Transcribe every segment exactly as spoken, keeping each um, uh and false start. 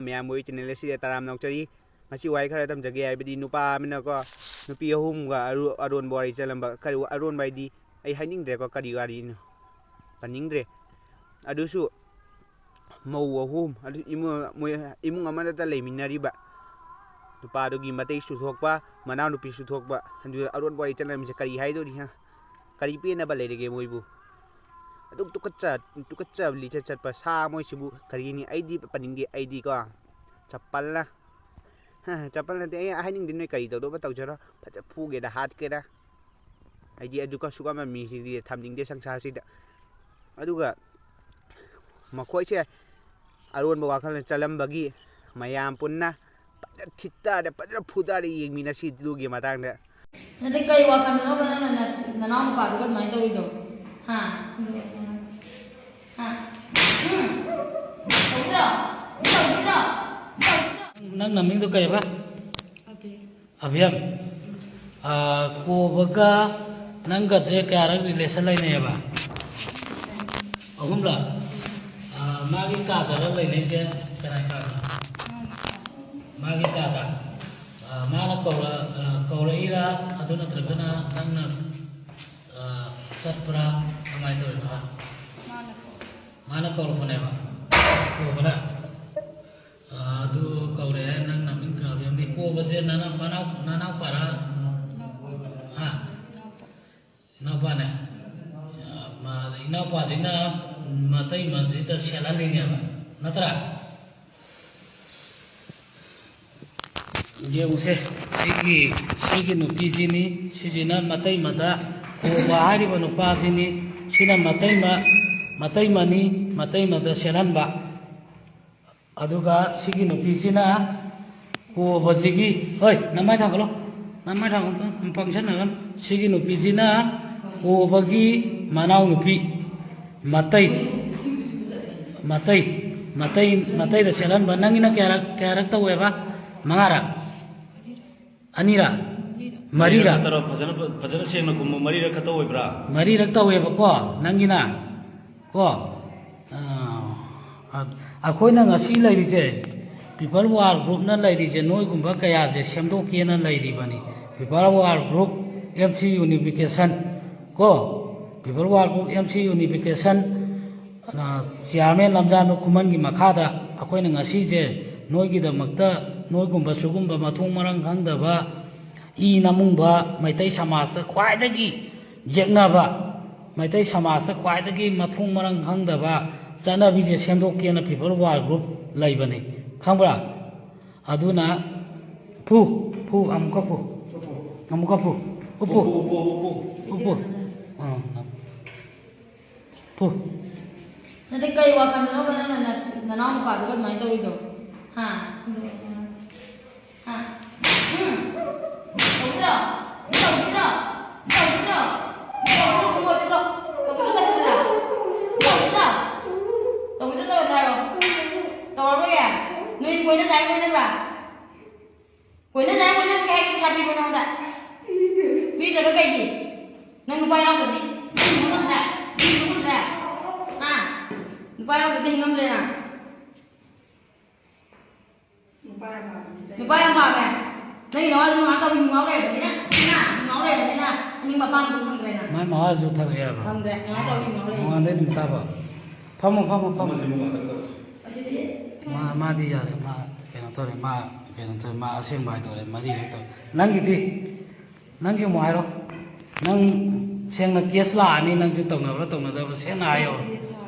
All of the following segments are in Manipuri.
ꯃꯌꯥꯝ ꯃꯣꯏ ꯆꯦꯅꯦꯜ ꯑꯁꯤꯗ ꯇꯔꯥꯝꯅ ꯑꯣꯛꯆꯔꯤ꯫ ꯉꯁꯤ ꯋꯥꯍꯩ ꯈꯔ ꯊꯝꯖꯒꯦ ꯍꯥꯏꯕꯗꯤ, ꯅꯨꯄꯥ ꯑꯃꯅꯀꯣ ꯅꯨꯄꯤ ꯑꯍꯨꯝꯒ ꯑꯔꯨ-, ꯑꯔꯣꯟꯕ ꯋꯥꯔꯤ ꯆꯠꯂꯝꯕ꯫ ꯀꯔꯤ ꯑꯔꯣꯟꯕ ꯍꯥꯏꯗꯤ, ꯑꯩ ꯍꯥꯏꯅꯤꯡꯗ꯭ꯔꯦꯀꯣ, ꯀꯔꯤ ꯋꯥꯔꯤꯅꯣ, ꯄꯟꯅꯤꯡꯗ꯭ꯔꯦ꯫ ꯑꯗꯨꯁꯨ ꯃꯧ ꯑꯍꯨꯝ ꯑꯗꯨ ꯏꯃꯨꯡ, ꯃꯣꯏ ꯏꯃꯨꯡ ꯑꯃꯗꯇ ꯂꯩꯃꯤꯟꯅꯔꯤꯕ꯫ ꯅꯨꯄꯥꯗꯨꯒꯤ ꯃꯇꯩꯁꯨ ꯊꯣꯛꯄ, ꯃꯅꯥꯎꯅꯨꯄꯤꯁꯨ ꯊꯣꯛꯄ, ꯑꯗꯨ ꯑꯔꯣꯟꯕ ꯋꯥꯔꯤ ꯆꯠꯂꯝꯃꯤꯁꯦ ꯀꯔꯤ ꯍꯥꯏꯗꯣꯔꯤ, ꯍꯥ? ꯀꯔꯤ ꯄꯦꯟꯅꯕ ꯂꯩꯔꯒꯦ ꯃꯣꯏꯕꯨ? ꯑꯗꯨꯛ ꯇꯨꯀꯠꯆ-, ꯇꯨꯀꯠꯆꯕ ꯂꯤꯆꯠ ꯆꯠꯄ ꯁꯥ ꯃꯣꯏꯁꯤꯕꯨ ꯀꯔꯤꯅꯤ? ꯑꯩꯗꯤ ꯄꯟꯅꯤꯡꯗꯦ, ꯑꯩꯗꯤꯀꯣ꯫ ꯆꯄꯜꯅ꯫ ꯆꯄꯜ ꯅꯠꯇꯦ, ꯑꯩ ꯍꯥꯏꯅꯤꯡꯗꯦ, ꯅꯣꯏ ꯀꯔꯤ ꯇꯧꯗꯧꯕ ꯇꯧꯖꯔꯣ꯫ ꯐꯖ ꯐꯨꯒꯦꯔꯥ, ꯍꯥꯠꯀꯦꯔꯥ꯫ ꯑꯩꯗꯤ ꯑꯗꯨꯒ ꯁꯨꯒꯝꯕ ꯃꯤꯁꯤꯗꯤ ꯊꯝꯅꯤꯡꯗꯦ ꯁꯪꯁꯥꯔꯁꯤꯗ꯫ ꯑꯗꯨꯒ ꯃꯈꯣꯏꯁꯦ ꯑꯔꯣꯟꯕ ꯋꯥꯈꯜꯅ ꯆꯠꯂꯝꯕꯒꯤ ꯃꯌꯥꯝ ꯄꯨꯟꯅ ꯐꯖꯅ ꯊꯤꯠꯇꯥꯔꯦ, ꯐꯖꯅ ꯐꯨꯇꯥꯔꯦ, ꯌꯦꯡꯃꯤꯟꯅꯁꯤ ꯑꯗꯨꯒꯤ ꯃꯇꯥꯡꯗ꯫ ꯅꯠꯇꯦ, ꯀꯩ ꯋꯥꯈꯜꯗꯅꯣꯕ ꯅꯪꯅ ꯅ-, ꯅꯅꯥꯎ ꯅꯨꯄꯥꯗꯨꯒ ꯑꯗꯨꯃꯥꯏꯅ ꯇꯧꯔꯤꯗꯣ? ꯍꯥ? ꯍꯥ? ꯎꯝ? ꯇꯧꯗꯣꯏꯔꯣ? ꯇꯧꯗꯣꯏꯔꯣ? ꯇꯧꯗꯣꯏꯔꯣ? ꯅꯪ ꯅꯃꯤꯡꯗꯣ ꯀꯩꯕ? ꯑꯕꯤ꯫ ꯑꯕꯤꯌꯝ꯫ ꯑꯥ, ꯀꯣꯕꯒ ꯅꯪꯒꯁꯦ ꯀꯌꯥꯔꯛ ꯔꯤꯂꯦꯁꯟ ꯂꯩꯅꯩꯌꯦꯕ? ꯑꯍꯨꯝꯂꯛ? ꯑꯥ, ꯃꯥꯒꯤ ꯀꯥꯗꯔ ꯂꯩꯅꯩꯁꯦ? ꯀꯅꯥꯏ ꯀꯥꯗ? ꯃꯥꯒꯤ ꯀꯥꯗ꯫ ꯑꯥ, ꯃꯥꯅ ꯀꯧꯔ-, ꯑꯥ, ꯀꯧꯔꯛꯏꯔꯥ? ꯑꯗꯨ ꯅꯠꯇ꯭ꯔꯒꯅ ꯅꯪꯅ, ꯑꯥ, ꯆꯠꯄ꯭ꯔꯥ? ꯀꯃꯥꯏꯅ ꯇꯧꯔꯤꯅꯣ? ꯃꯥꯅ ꯀꯧꯔꯛꯄꯅꯦꯕ? ꯀꯣꯕꯅ? ꯑꯥ, ꯑꯗꯨ ꯀꯧꯔꯦ, ꯅꯪ ꯅꯃꯤꯡ ꯀꯥꯕꯤꯔꯝꯗꯦ꯫ ꯀꯣꯕꯁꯦ ꯅꯅꯥꯎ-, ꯃꯅꯥꯎ-, ꯅꯅꯥꯎꯄꯥꯔꯥ? ꯍꯥ? ꯏꯅꯥꯎꯄꯥꯅꯦ? ꯑꯥ, ꯃꯥ-, ꯏꯅꯥꯎꯄꯥꯁꯤꯅ ꯃꯇꯩꯃꯁꯤꯗ ꯁꯦꯠꯍꯜꯂꯤꯅꯦꯕ, ꯅꯠꯇ꯭ꯔꯥ? ꯌꯦꯡꯉꯨꯁꯦ, ꯁꯤꯒꯤ, ꯁꯤꯒꯤ ꯅꯨꯄꯤꯁꯤꯅꯤ, ꯁꯤꯁꯤꯅ ꯃꯇꯩꯃꯗ ꯀꯣꯕ ꯍꯥꯏꯔꯤꯕ ꯅꯨꯄꯥꯁꯤꯅꯤ, ꯁꯤꯅ ꯃꯇꯩꯃ, ꯃꯇꯩꯃꯅꯤ, ꯃꯇꯩꯃꯗ ꯁꯦꯠꯍꯟꯕ꯫ ꯑꯗꯨꯒ ꯁꯤꯒꯤ ꯅꯨꯄꯤꯁꯤꯅ ꯀꯣꯕꯁꯤꯒꯤ, ꯍꯣꯏ, ꯅꯃꯥꯏ ꯊꯥꯡꯒꯠꯂꯣ, ꯅꯃꯥꯏ ꯊꯥꯡꯒꯠꯂꯣ, ꯄꯪꯁꯟꯅꯒꯅꯨ꯫ ꯁꯤꯒꯤ ꯅꯨꯄꯤꯁꯤꯅ ꯀꯣꯕꯒꯤ ꯃꯅꯥꯎꯅꯨꯄꯤ, ꯃꯇꯩ, ꯃꯇꯩ, ꯃꯇꯩ, ꯃꯇꯩꯗ ꯁꯦꯠꯍꯟꯕ꯫ ꯅꯪꯒꯤꯅ ꯀꯌꯥꯔꯛ, ꯀꯌꯥꯔꯛ ꯇꯧꯋꯦꯕ? ꯃꯉꯥꯔꯛ? ꯑꯅꯤꯔꯛ? ꯃꯔꯤꯔꯛ? ꯃꯔꯤꯔꯛ ꯈꯛꯇꯔꯣ? ꯐꯖꯅ, ꯐꯖꯅ ꯁꯦꯡꯅ ꯈꯨꯝꯃꯨ, ꯃꯔꯤꯔꯛ ꯈꯛꯇ ꯑꯣꯏꯕ꯭ꯔꯥ? ꯃꯔꯤꯔꯛ ꯇꯧꯋꯦꯕꯀꯣ, ꯅꯪꯒꯤꯅ ꯀꯣ꯫ ꯑꯥ, ꯑ-, ꯑꯩꯈꯣꯏꯅ ꯉꯁꯤ ꯂꯩꯔꯤꯁꯦ, People War Groupꯅ ꯂꯩꯔꯤꯁꯦ ꯅꯣꯏꯒꯨꯝꯕ ꯀꯌꯥꯁꯦ ꯁꯦꯝꯗꯣꯛꯀꯦꯅ ꯂꯩꯔꯤꯕꯅꯤ꯫ People War Group, M C Unification, ꯀꯣ, People War Group, M C Unification, ꯑ, Chairman ꯂꯝꯖꯥꯅꯨ ꯈꯨꯃꯟꯒꯤ ꯃꯈꯥꯗ ꯑꯩꯈꯣꯏꯅ ꯉꯁꯤꯁꯦ ꯅꯣꯏꯒꯤꯗꯃꯛꯇ, ꯅꯣꯏꯒꯨꯝꯕ ꯁꯤꯒꯨꯝꯕ ꯃꯊꯣꯡ ꯃꯔꯝ ꯈꯪꯗꯕ, ꯏ ꯅꯃꯨꯡꯕ, ꯃꯩꯇꯩ ꯁꯃꯥꯖꯇ ꯈ꯭ꯋꯥꯏꯗꯒꯤ ꯌꯦꯛꯅꯕ, ꯃꯩꯇꯩ ꯁꯃꯥꯖꯇ ꯈ꯭ꯋꯥꯏꯗꯒꯤ ꯃꯊꯣꯡ ꯃꯔꯝ ꯈꯪꯗꯕ ꯆꯠꯅꯕꯤꯁꯦ ꯁꯦꯝꯗꯣꯛꯀꯦꯅ People War Group ꯂꯩꯕꯅꯤ꯫ ꯈꯪꯕ꯭ꯔꯥ? ꯑꯗꯨꯅ ꯐꯨ, ꯐꯨ, ꯑꯃꯨꯛꯀ ꯐꯨ, ꯑꯃꯨꯛꯀ ꯐꯨ, ꯎꯞꯄꯨ, ꯎꯞꯄꯨ, ꯎꯞꯄꯨ, ꯎꯞꯄꯨ꯫ ꯎꯞꯄꯨ꯫ ꯑꯥ, ꯐꯨ꯫ ꯅꯠꯇꯦ, ꯀꯩ ꯋꯥꯈꯜꯗꯅꯣꯕ ꯅꯪꯅ ꯅ-, ꯅꯅꯥꯎ ꯅꯨꯄꯥꯗꯨꯒ ꯑꯗꯨꯃꯥꯏꯅ ꯇꯧꯔꯤꯗꯣ? ꯍꯥ? ꯍꯥ? ꯎꯝ? ꯇꯧꯕꯤꯗ꯭ꯔꯣ? ꯇꯧꯕꯤꯗ꯭ꯔꯣ? ꯇꯧꯕꯤꯗ꯭ꯔꯣ? ꯇꯧꯕꯤꯗ꯭ꯔꯣ? ꯇꯧꯕꯤꯗ꯭ꯔꯣ? ꯇꯧꯕꯤꯗ꯭ꯔꯣ? ꯇꯧꯕꯤꯗ꯭ꯔꯣ? ꯇꯧꯔꯣꯏ ꯍꯥꯏꯔꯣ? ꯇꯧꯔꯔꯣꯏꯌꯦ? ꯅꯣꯏ ꯀꯣꯏꯅ ꯆꯥꯏ ꯀꯣꯏꯅꯕ꯭ꯔꯥ? ꯀꯣꯏꯅ ꯆꯥꯏ ꯀꯣꯏꯅꯕꯒꯤ ꯍꯥꯏꯒꯤ ꯄꯩꯁꯥ ꯄꯤꯕ꯭ꯔꯣ ꯅꯉꯣꯟꯗ? ꯄꯤꯗ꯭ꯔꯒ ꯀꯩꯒꯤ? ꯅꯪ ꯅꯨꯄꯥ ꯌꯥꯎꯗ꯭ꯔꯗꯤ ꯍꯤꯡꯕ ꯉꯝꯗ꯭ꯔꯦ? ꯍꯤꯡꯕ ꯉꯝꯗ꯭ꯔꯦ? ꯍꯥ? ꯅꯨꯄꯥ ꯌꯥꯎꯗ꯭ꯔꯗꯤ ꯍꯤꯡꯉꯝꯗ꯭ꯔꯦ ꯅꯪ? ꯅꯨꯄꯥ ꯌꯥꯝ ꯄꯥꯝꯃꯦ꯫ ꯅꯨꯄꯥ ꯌꯥꯝ ꯄꯥꯝꯃꯦ꯫ ꯅꯪꯒꯤ ꯅꯋꯥꯗꯨ ꯉꯥꯏꯍꯥꯛ ꯇꯧꯕꯤ ꯉꯥꯎ ꯂꯩꯔꯕꯅꯤꯅ, ꯉꯥ ꯉꯥꯎ ꯂꯩꯔꯕꯅꯤꯅ, ꯑꯅꯤꯡꯕ ꯑꯄꯥꯝꯕꯗꯨ ꯐꯪꯗ꯭ꯔꯦ ꯅꯪ꯫ ꯃꯥꯏ ꯃꯋꯥꯁꯨ ꯊꯛꯑꯦ ꯍꯥꯏꯕ꯫ ꯐꯪꯗ꯭ꯔꯦ, ꯉꯥꯏꯍꯥꯛ ꯇꯧꯕꯤ ꯉꯥꯎ ꯂꯩꯔꯕꯅꯤꯅ꯫ ꯅꯣꯡꯉꯥꯟꯗꯩ ꯑꯗꯨꯝ ꯇꯥꯕ꯫ ꯐꯝꯃꯣ, ꯐꯝꯃꯣ, ꯐꯝꯃꯣ꯫ ꯑꯃꯁꯤꯃꯨꯛ ꯉꯥꯛꯇꯪ ꯇꯧꯁꯤ꯫ ꯑꯁꯤꯗꯤ? ꯃꯥ, ꯃꯥꯗꯤ ꯌꯥꯔꯦ, ꯃꯥ ꯀꯩꯅꯣ ꯇꯧꯔꯦ, ꯃꯥ ꯀꯩꯅꯣ ꯇꯧꯔꯦ, ꯃꯥ ꯑꯁꯦꯡꯕ ꯍꯥꯏꯗꯣꯔꯦ, ꯃꯔꯤ ꯍꯦꯛ ꯇꯧꯔꯦ꯫ ꯅꯪꯒꯤꯗꯤ? ꯅꯪꯒꯤ ꯑꯃꯨꯛ ꯍꯥꯏꯔꯣ꯫ ꯅꯪ ꯁꯦꯡꯅ case ꯂꯥꯛꯑꯅꯤ, ꯅꯪꯁꯨ ꯇꯧꯅꯕ꯭ꯔꯥ ꯇꯧꯅꯗꯕ꯭ꯔꯥ ꯁꯦꯡꯅ ꯍꯥꯏꯌꯣ꯫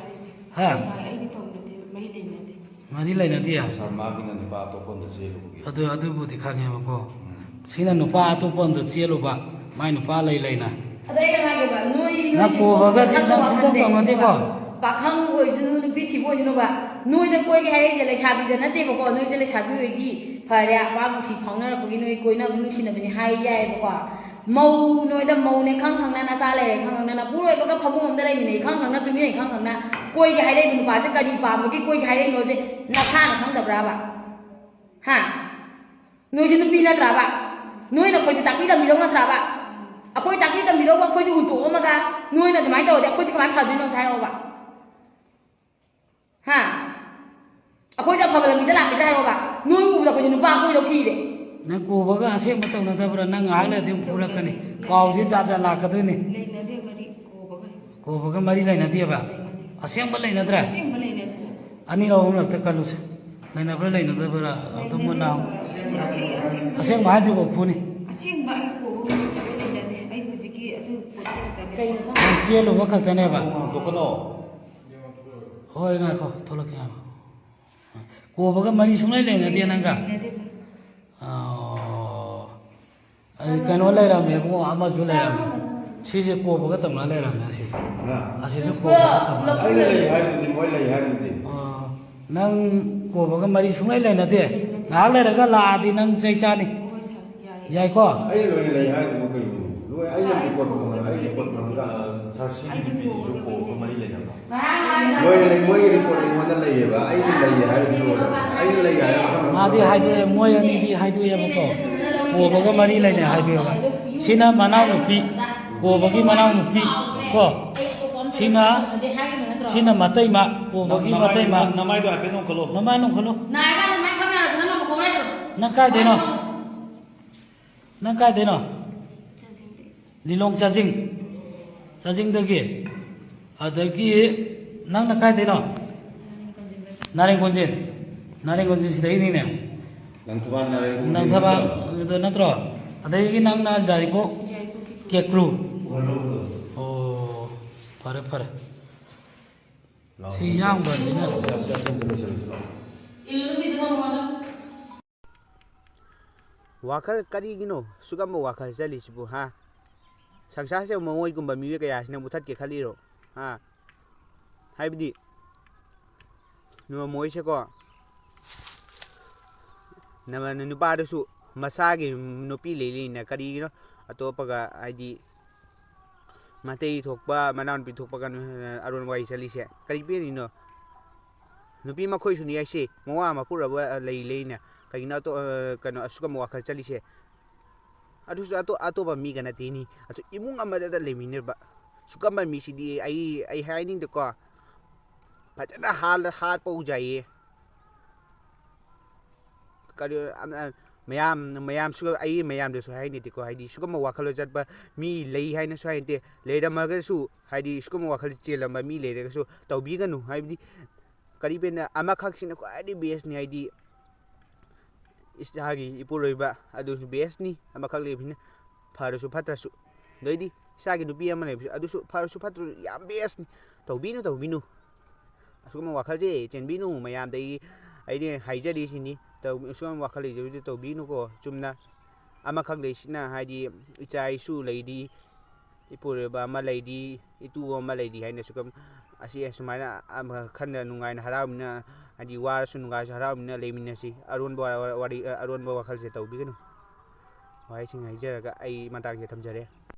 ꯍꯥ? ꯑꯩꯗꯤ ꯇꯧꯅꯗꯦ, ꯃꯔꯤ ꯂꯩꯅꯗꯦ꯫ ꯃꯔꯤ ꯂꯩꯅꯗꯦ? ꯁꯥꯔ, ꯃꯥꯒꯤꯅ ꯅꯨꯄꯥ ꯑꯇꯣꯞꯄ ꯑꯝꯗ ꯆꯦꯜꯂꯨꯕꯒꯤ꯫ ꯑꯗꯨ, ꯑꯗꯨꯕꯨꯗꯤ ꯈꯪꯉꯦꯕꯀꯣ꯫ ꯎꯝ꯫ ꯁꯤꯅ ꯅꯨꯄꯥ ꯑꯇꯣꯞꯄ ꯑꯝꯗ ꯆꯦꯜꯂꯨꯕ, ꯃꯥꯏ ꯅꯨꯄꯥ ꯂꯩ ꯂꯩꯅ꯫ ꯑꯗꯣ ꯑꯩꯅ ꯍꯥꯏꯒꯦꯕ, ꯅꯣꯏ, ꯅꯪ ꯅꯣꯏꯒꯤ ꯀꯣꯕꯒꯗꯤ ꯄꯣꯠꯁꯤꯗ ꯅꯪ ꯈꯟꯕ ꯁꯨꯡꯇꯧ ꯋꯥꯈꯜꯁꯦ ꯇꯧꯅꯗꯦꯀꯣ? ꯄꯥꯈꯪ ꯑꯣꯏꯁꯅꯨ, ꯅꯨꯄꯤ ꯊꯤꯕ ꯑꯣꯏꯁꯅꯨꯕ, ꯅꯣꯏꯗ ꯀꯣꯏꯒꯦ ꯍꯥꯏꯔꯛꯏꯁꯦ ꯂꯩꯁꯥꯕꯤꯗ ꯅꯠꯇꯦꯕꯀꯣ, ꯅꯣꯏꯁꯦ ꯂꯩꯁꯥꯕꯤ ꯑꯣꯏꯗꯤ ꯐꯔꯦ, ꯑꯄꯥꯝ ꯅꯨꯡꯁꯤ ꯐꯥꯎꯅꯔꯛꯄꯒꯤ ꯅꯣꯏ ꯀꯣꯏꯅꯕ ꯅꯨꯡꯁꯤꯅꯕꯅꯤ ꯍꯥꯏ ꯌꯥꯏꯌꯦꯕꯀꯣ꯫ ꯃꯧ ꯅꯣꯏꯗ ꯃꯧꯅꯦ ꯈꯪ ꯈꯪꯅ, ꯅꯆꯥ ꯂꯩꯔꯦ ꯈꯪ ꯈꯪꯅ, ꯅꯄꯨꯔꯣꯏꯕꯒ ꯐꯃꯨꯡ ꯑꯝꯗ ꯂꯩꯃꯤꯟꯅꯩ ꯈꯪ ꯈꯪꯅ, ꯇꯨꯃꯤꯟꯅꯩ ꯈꯪ ꯈꯪꯅ ꯀꯣꯏꯒꯦ ꯍꯥꯏꯔꯛꯏꯕ ꯅꯨꯄꯥꯁꯦ ꯀꯔꯤ ꯄꯥꯝꯕꯒꯤ ꯀꯣꯏꯒꯦ ꯍꯥꯏꯔꯛꯏꯅꯣꯁꯦ ꯅꯁꯥꯅ ꯈꯪꯗꯕ꯭ꯔꯥꯕ? ꯍꯥ? ꯅꯣꯏꯁꯦ ꯅꯨꯄꯤ ꯅꯠꯇ꯭ꯔꯥꯕ? ꯅꯣꯏꯅ ꯑꯩꯈꯣꯏꯁꯦ ꯇꯥꯛꯄꯤ ꯇꯝꯕꯤꯗꯧ ꯅꯠꯇ꯭ꯔꯥꯕ? ꯑꯩꯈꯣꯏ ꯇꯥꯛꯄꯤ ꯇꯝꯕꯤꯗꯧꯕ ꯑꯩꯈꯣꯏꯁꯦ ꯍꯨꯟꯇꯣꯛꯑꯝꯃꯒ ꯅꯣꯏꯅ ꯑꯗꯨꯃꯥꯏꯅ ꯇꯧꯔꯗꯤ ꯑꯩꯈꯣꯏꯁꯦ ꯀꯃꯥꯏꯅ ꯐꯗꯣꯏꯅꯣ ꯑꯝꯇ ꯍꯥꯏꯔꯛꯑꯣꯕ? ꯍꯥ? ꯑꯩꯈꯣꯏꯁꯦ ꯑꯐꯕ ꯂꯝꯕꯤꯗ ꯂꯥꯛꯈꯤꯗ꯭ꯔꯥ ꯍꯥꯏꯔꯛꯑꯣꯕ? ꯑꯩꯈꯣꯏꯁꯦ ꯅꯨꯄꯥ ꯀꯣꯏꯗꯧ ꯀꯤꯔꯦ꯫ ꯅꯪ ꯀꯣꯕꯒ ꯑꯁꯦꯡꯕ ꯇꯧꯅꯗꯕ꯭ꯔꯥ? ꯅꯪ ꯉꯥꯏꯍꯥꯛ ꯂꯩꯔꯗꯤ ꯑꯃꯨꯛ ꯐꯨꯔꯛꯀꯅꯤ꯫ ꯄꯥꯎꯁꯦ ꯖꯥꯠ ꯖꯥꯠ ꯂꯥꯛꯀꯗꯣꯏꯅꯤ꯫ ꯂꯩꯅꯗꯦ ꯃꯔꯤ ꯀꯣꯕꯒ꯫ ꯀꯣꯕꯒ ꯃꯔꯤ ꯂꯩꯅꯗꯦꯕ? ꯂꯩꯅꯗꯦ꯫ ꯑꯁꯦꯡꯕ ꯂꯩꯅꯗ꯭ꯔꯦ? ꯑꯁꯦꯡꯕ ꯂꯩꯅꯗꯦ꯫ ꯑꯅꯤꯔꯛ ꯑꯍꯨꯝꯂꯛꯇ ꯀꯜꯂꯨꯁꯦ꯫ ꯂꯩꯅꯕ꯭ꯔꯥ ꯂꯩꯅꯗꯕ꯭ꯔꯥ? ꯑꯗꯨ ꯃꯨꯟꯅ ꯍꯪꯉꯨ꯫ ꯂꯩꯅꯗꯦ꯫ ꯑꯁꯦꯡꯕ ꯍꯥꯏꯗꯨꯕꯨ ꯐꯨꯅꯤ꯫ ꯑꯁꯦꯡꯕ ꯑꯩ ꯀꯣꯕꯒ ꯃꯔꯤ ꯁꯨꯡꯂꯩ ꯂꯩꯅꯗꯦ꯫ ꯑꯩ ꯍꯧꯖꯤꯛꯀꯤ ꯑꯗꯨ ꯄꯣꯠꯇꯨ ꯈꯛꯇꯅꯦ꯫ ꯅꯪ ꯆꯦꯜꯂꯨꯕ ꯈꯛꯇꯅꯦꯕ? ꯍꯣꯏ, ꯉꯥꯏꯈꯣ, ꯊꯣꯛꯂꯛꯀꯦ, ꯉꯥꯏꯈꯣ꯫ ꯀꯣꯕꯒ ꯃꯔꯤ ꯁꯨꯡꯂꯩ ꯂꯩꯅꯗꯦ ꯅꯪꯒ? ꯂꯩꯅꯗꯦ, ꯁꯥꯔ꯫ ꯑꯣ꯫ ꯑꯩ ꯀꯩꯅꯣ ꯂꯩꯔꯝꯃꯦ ꯏꯕꯨꯡꯉꯣ, ꯑꯃꯁꯨ ꯂꯩꯔꯝꯃꯦ꯫ ꯁꯤꯁꯦ ꯀꯣꯕꯒ ꯇꯧꯅ ꯂꯩꯔꯝꯃꯦ ꯑꯁꯤꯁꯦ꯫ ꯑ꯫ ꯑꯁꯤꯁꯨ ꯀꯣꯕꯒ ꯇꯧꯅ꯫ ꯑꯩꯅ ꯂꯩ ꯍꯥꯏꯔꯤꯗꯨꯗꯤ, ꯃꯣꯏ ꯂꯩ ꯍꯥꯏꯔꯤꯗꯨꯗꯤ꯫ ꯑꯣ꯫ ꯅꯪ ꯀꯣꯕꯒ ꯃꯔꯤ ꯁꯨꯡꯂꯩ ꯂꯩꯅꯗꯦ? ꯉꯥꯏꯍꯥꯛ ꯂꯩꯔꯒ ꯂꯥꯛꯑꯗꯤ ꯅꯪ ꯆꯩ ꯆꯥꯅꯤ꯫ ꯍꯣꯏ, ꯁꯥꯔ, ꯌꯥꯏꯌꯦ꯫ ꯌꯥꯏꯀꯣ? ꯑꯩꯅ ꯂꯣꯏꯅ ꯂꯩ ꯍꯥꯏꯗꯨꯕꯨ ꯀꯩꯅꯣ? ꯂꯣꯏ ꯑꯩꯅ ꯔꯤꯄꯣꯔꯠ ꯐꯪꯉ-, ꯑꯩ ꯔꯤꯄꯣꯔꯠ ꯐꯪꯉꯒ꯫ ꯁꯥꯔ, ꯁꯤꯒꯤ ꯅꯨꯄꯤꯁꯤꯁꯨ ꯀꯣꯕꯒ ꯃꯔꯤ ꯂꯩꯅꯕ꯭ꯔꯣ? ꯂꯣꯏꯅ ꯂꯩ, ꯃꯣꯏꯒꯤ ꯔꯤꯄꯣꯔꯠ ꯑꯩꯉꯣꯟꯗ ꯂꯩꯌꯦꯕ꯫ ꯑꯩꯅ ꯂꯩꯌꯦ ꯍꯥꯏꯔꯤꯁꯤ ꯂꯣꯏꯔꯦ꯫ ꯑꯩꯅ ꯂꯩ ꯍꯥꯏꯔꯒ ꯃꯥꯗꯤ ꯍꯥꯏꯗꯣꯛꯑꯦ, ꯃꯣꯏ ꯑꯅꯤꯗꯤ ꯍꯥꯏꯗꯣꯛꯑꯦꯕꯀꯣ꯫ ꯀꯣꯕꯒ ꯃꯔꯤ ꯂꯩꯅꯩ ꯍꯥꯏꯗꯣꯛꯑꯦꯕ꯫ ꯁꯤꯅ ꯃꯅꯥꯎꯅꯨꯄꯤ, ꯀꯣꯕꯒꯤ ꯃꯅꯥꯎꯅꯨꯄꯤ ꯀꯣ꯫ ꯁꯤꯅ, ꯁꯤꯅ ꯃꯇꯩꯃ, ꯀꯣꯕꯒꯤ ꯅꯃꯥꯏ-, ꯃꯇꯩꯃ꯫ ꯅꯃꯥꯏꯗꯣ ꯍꯥꯏꯐꯦꯠ ꯅꯣꯡꯈꯠꯂꯣ꯫ ꯅꯃꯥꯏ ꯅꯣꯡꯈꯠꯂꯣ꯫ ꯅꯪ ꯀꯥꯏꯗꯩꯅꯣ? ꯅꯪ ꯀꯥꯏꯗꯩꯅꯣ? ꯂꯤꯂꯣꯡ ꯆꯥꯖꯤꯡ꯫ ꯆꯥꯖꯤꯡꯗꯒꯤ꯫ ꯑꯗꯒꯤ ꯅꯪꯅ ꯀꯥꯏꯗꯩꯅꯣ? ꯅꯥꯔꯦꯡ ꯀꯣꯟꯖꯤꯟ꯫ ꯅꯥꯔꯦꯡ ꯀꯣꯟꯖꯤꯟ ꯁꯤꯗꯩꯅꯤꯅꯦ꯫ ꯂꯪꯊꯕꯥꯜ ꯅꯥꯔꯦꯡ ꯀꯣꯟꯖꯤꯟ ꯂꯪꯊꯕꯥꯜ ꯅꯠꯇ꯭ꯔꯣ? ꯑꯗꯨ ꯅꯠꯇ꯭ꯔꯣ? ꯑꯗꯒꯤ ꯅꯪꯅ ꯌꯥꯏꯔꯤꯄꯣꯛ ꯀꯦꯀ꯭ꯔꯨ꯫ ꯑꯣ, ꯐꯔꯦ, ꯐꯔꯦ꯫ ꯁꯤ ꯌꯥꯝꯈ꯭ꯔꯕꯅꯤꯅ꯫ ꯋꯥꯈꯜ ꯀꯔꯤꯒꯤꯅꯣ ꯁꯨꯒꯝꯕ ꯋꯥꯈꯜ ꯆꯠꯂꯤꯁꯤꯕꯨ, ꯍꯥ? ꯁꯪꯁꯥꯔꯁꯤꯗ ꯃꯣꯏꯒꯨꯝꯕ ꯃꯤꯑꯣꯏ ꯀꯌꯥꯁꯤꯅ ꯃꯨꯊꯠꯀꯦ ꯈꯜꯂꯤꯔꯣ, ꯍꯥ? ꯍꯥꯏꯕꯗꯤ ꯅꯣ-, ꯃꯣꯏꯁꯦꯀꯣ, ꯅ-, ꯅꯨꯄꯥꯗꯨꯁꯨ ꯃꯁꯥꯒꯤ ꯅꯨꯄꯤ ꯂꯩ ꯂꯩꯅ ꯀꯔꯤꯒꯤꯅꯣ ꯑꯇꯣꯞꯄꯒ, ꯍꯥꯏꯗꯤ, ꯃꯇꯩ ꯊꯣꯛꯄ, ꯃꯅꯥꯎꯅꯨꯄꯤ ꯊꯣꯛꯄ ꯀꯩꯅꯣ, ꯑꯔꯣꯟꯕ ꯋꯥꯔꯤ ꯆꯠꯂꯤꯁꯦ ꯀꯔꯤ ꯄꯦꯟꯅꯤꯅꯣ? ꯅꯨꯄꯤ ꯃꯈꯣꯏꯁꯨꯅꯤ ꯍꯥꯏꯁꯦ, ꯃꯋꯥ ꯃꯄꯨꯔꯣꯏꯕ ꯂꯩ ꯂꯩꯅ ꯀꯩꯒꯤꯅꯣ ꯑꯇꯣ-, ꯑ, ꯀꯩꯅꯣ, ꯑꯁꯨꯒꯨꯝꯕ ꯋꯥꯈꯜ ꯆꯠꯂꯤꯁꯦ? ꯑꯗꯨꯁꯨ ꯑꯇꯣ-, ꯑꯇꯣꯞꯄ ꯃꯤꯒ ꯅꯠꯇꯦꯅꯤ, ꯑꯗꯨ ꯏꯃꯨꯡ ꯑꯃꯗꯇ ꯂꯩꯃꯤꯟꯅꯕ꯫ ꯁꯨꯒꯝꯕ ꯃꯤꯁꯤꯗꯤ ꯑꯩ, ꯑꯩ ꯍꯥꯏꯅꯤꯡꯗꯦꯀꯣ, ꯐꯖꯅ ꯍꯥꯠꯂ-, ꯍꯥꯠꯄ ꯎꯖꯩꯌꯦ꯫ ꯑꯗꯨ, ꯑ, ꯑ, ꯃꯌꯥꯝ, ꯃꯌꯥꯝꯁꯨ, ꯑꯩ ꯃꯌꯥꯝꯗꯁꯨ ꯍꯥꯏꯅꯗꯦꯀꯣ, ꯍꯥꯏꯗꯤ ꯁꯤꯒꯨꯝꯕ ꯋꯥꯈꯜꯂꯣꯟ ꯆꯠꯄ ꯃꯤ ꯂꯩ ꯍꯥꯏꯅꯁꯨ ꯍꯥꯏꯅꯗꯦ꯫ ꯂꯩꯔꯝꯃꯒꯁꯨ, ꯍꯥꯏꯗꯤ ꯁꯤꯒꯨꯝꯕ ꯋꯥꯈꯜ ꯆꯦꯜꯂꯝꯕ ꯃꯤ ꯂꯩꯔꯒꯁꯨ ꯇꯧꯕꯤꯒꯅꯨ꯫ ꯍꯥꯏꯕꯗꯤ ꯀꯔꯤ ꯄꯦꯟꯅ ꯑꯃꯈꯛꯁꯤꯅ ꯈ꯭ꯋꯥꯏꯗꯒꯤ ꯕꯦꯁꯅꯤ꯫ ꯍꯥꯏꯗꯤ ꯏꯁꯥꯒꯤ ꯏꯄꯨꯔꯣꯏꯕ ꯑꯗꯨꯁꯨ ꯕꯦꯁꯅꯤ, ꯑꯃꯈꯛ ꯂꯩꯕꯅꯤꯅ, ꯐꯔꯁꯨ ꯐꯠꯇ꯭ꯔꯁꯨ꯫ ꯑꯗꯩꯗꯤ ꯏꯁꯥꯒꯤ ꯅꯨꯄꯤ ꯑꯃ ꯂꯩꯕꯁꯨ, ꯑꯗꯨꯁꯨ ꯐꯔꯁꯨ ꯐꯠꯇ꯭ꯔꯁꯨ ꯌꯥꯝ ꯕꯦꯁꯅꯤ꯫ ꯇꯧꯕꯤꯅꯨ, ꯇꯧꯕꯤꯅꯨ꯫ ꯑꯁꯤꯒꯨꯝꯕ ꯋꯥꯈꯜꯁꯦ ꯆꯦꯟꯕꯤꯅꯨ꯫ ꯃꯌꯥꯝꯗꯒꯤ ꯑꯩꯗꯤ ꯍꯥꯏꯖꯔꯤꯁꯤꯅꯤ, ꯇꯧ-, ꯑꯁꯤꯒꯨꯝꯕ ꯋꯥꯈꯜ ꯂꯩꯖꯕꯤꯗꯨ ꯇꯧꯕꯤꯅꯨꯀꯣ꯫ ꯆꯨꯝꯅ ꯑꯃꯈꯛ ꯂꯩꯁꯤꯅ, ꯍꯥꯏꯗꯤ ꯏꯆꯥ ꯏꯁꯨ ꯂꯩꯔꯤ, ꯏꯄꯨꯔꯣꯏꯕ ꯑꯃ ꯂꯩꯔꯤ, ꯏꯇꯨ ꯑꯃ ꯂꯩꯔꯤ ꯍꯥꯏꯅꯁꯨ ꯀꯝ-, ꯑꯁꯤ ꯑꯁꯨꯃꯥꯏꯅ ꯑꯃ ꯈꯟꯅ ꯅꯨꯡꯉꯥꯏꯅ ꯍꯔꯥꯎꯃꯤꯟꯅ, ꯍꯥꯏꯗꯤ ꯋꯥꯔꯁꯨ ꯅꯨꯡꯉꯥꯏꯔꯁꯨ ꯍꯔꯥꯎꯃꯤꯟꯅ ꯂꯩꯃꯤꯟꯅꯁꯤ꯫ ꯑꯔꯣꯟꯕ ꯋꯥ-, ꯋꯥꯔꯤ, ꯑꯔꯣꯟꯕ ꯋꯥꯈꯜꯁꯦ ꯇꯧꯕꯤꯒꯅꯨ꯫ ꯋꯥꯍꯩꯁꯤꯡ ꯍꯥꯏꯖꯔꯒ ꯑꯩ ꯃꯇꯥꯡꯁꯤꯗ ꯊꯝꯖꯔꯦ꯫